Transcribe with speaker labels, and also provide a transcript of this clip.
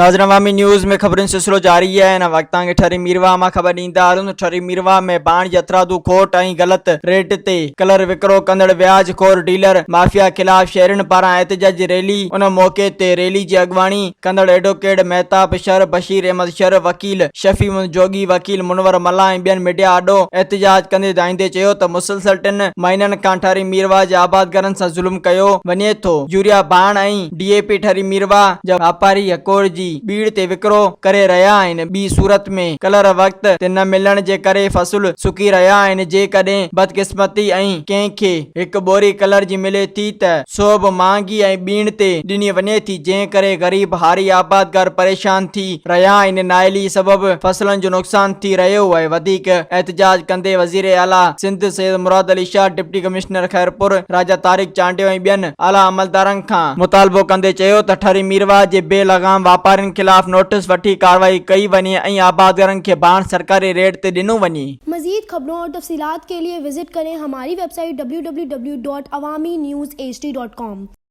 Speaker 1: ناظرين عوامي نيوز ۾ خبرن جو سلسلو جاري آهي هن وقت توهان کي ٺري ميرواهه مان خبر ڏيندا هلون ته ٺري ميرواهه ۾ ڀاڻ جي هٿرادو کوٽ ۽ غلط ريٽ تي ڪلر وڪرو ڪندڙ وياج خور ڊيلر مافيا خلاف شهرين پاران احتجاجي ريلي ان موقعي تي ريلي جي اڳواڻي ڪندڙ ايڊووڪيٽ مهتاب شر، بشير احمد شر، وڪيل شفيع محمد جوڳي، وڪيل منور ملاح ۽ ٻين ميڊيا آڏو احتجاج ڪندي دانهيندي چيو ته مسلسل ٽن مهينن کان ٺري ميرواهه جي آبادگارن سان ظلم ڪيو وڃي ٿو يوريا ڀاڻ ۽ ڊي اي پي ٺري ميرواهه جا واپاري هڪور جي ٻيڙ تي وڪرو ڪري رهيا آهن، ٻي صورت ۾ ڪلر وقت تي نه ملڻ جي ڪري فصل سڪي رهيا آهن، جيڪڏهن بدقسمتي ۽ ڪنهن کي هڪ ٻوري ڪلر جي ملي ٿي ته سو به مهانگي ۽ ٻيڻ تي ڏني وڃي ٿي، جنهن ڪري غريب هاري آبادگار پريشان ٿي رهيا آهن، نااهلي سبب فصلن جو نقصان ٿي رهيو آهي، وڌيڪ احتجاج ڪندي وزير اعليٰ سنڌ سيد مراد علي شاهه، ڊپٽي ڪمشنر خيرپور راجا طارق چانڊيو ۽ ٻين اعليٰ عملدارن کان مطالبو ڪندي چيو ته ٺري ميرواهه جي بي لغام واپارين خلاف نوٽيس وٺي ڪارروائي ڪئي وڃي ۽ آبادگارن کي ڀاڻ سرڪاري ريٽ تي ڏنو وڃي.
Speaker 2: مزيد خبرون اور تفصيلات کے لئے وزٽ ڪرين ھماري web site www.awamiNewsHD.com.